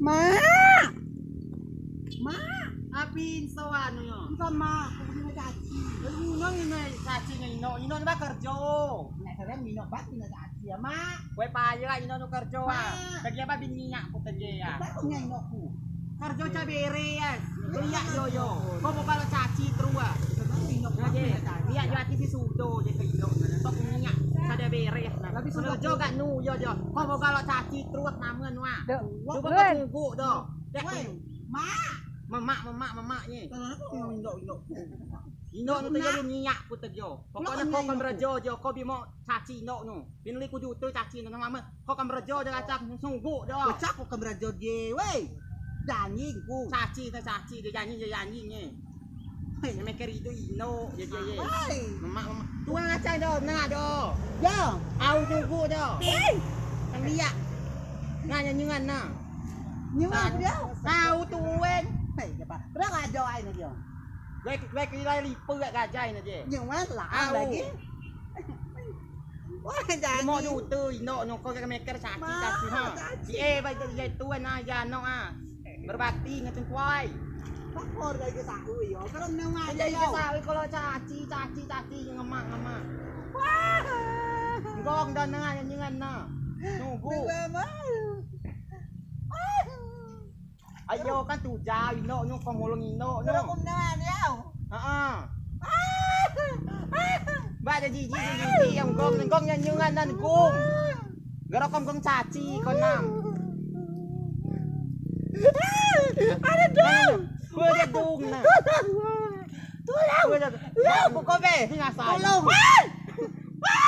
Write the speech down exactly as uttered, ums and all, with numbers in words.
Mak. Mak. Abin soan yo. Bukan mak, aku punya caci. Lalu ino, ino caci nyo ino, ino ni ba kerjo. Nak keren ino bat ino caci ya, Mak. Wei payo ino nu kerjo ah. Mak. Bagi apa bin minyak ku tege ya. Aku punya ino ku. Kerjo ca bere ya. Minyak yo yo. Kau mau kalau caci terus ah. Minyak yo ati si sudo je ke ino. Sok minyak. Kada bere. Tapi sudo kerjo gak nu yo yo. Kau mau kalau caci terus namen wah. Dek. Cubo ko tunggu do. Dek. Woi, mak. Memak, memak, memak nye. Tengah aku yang indok, indok. Indok nu tege minyak ku tege. Pokokne ko kemrejo jo, ko bi mo caci indok nu. Bin li ku jute caci nu nama. Ko kemrejo jo kacak sungguh do. Kacak ko kemrejo je, wei. Janji ku. Caci ne caci, je janji, je janji nye. Hei, meker itu ino, ye, ye, ye. Hei. Memak, memak. Tuang acai do, nengah do. Yo. Au tunggu do. Hei. Tang liak. Nah, nyanyian nah. Nyanyian dia. Au tuang. Hei, apa? Berapa aja ai ni dia? Baik, baik, nilai lipu gak gajai ni je. Nyanyian lah lagi. Wah, jadi. Mau jute, indok, nyoko ke meker caci, caci, ha. Si eh, baik, jadi tuan, ah, ya, no, ah. Berbakti ngetung kuai. Pakor lagi sahu yo. Kalau nang aja yo. Sahu kalau caci, caci, caci ngemak, ngemak. Wah. Gong dan nengah nyengan na. Nunggu. Ayo kan tu jauh indok nyu kau mulung indok nyu. Kalau nang aja yo. Heeh. Ba jadi jadi jadi yang gong gong nyengan nan gong. Garo kom gong caci ko nam. Ada dong. Gua ada dong nah. Tolong. Gua ada. Lah buka be. Ini ngasal. Tolong.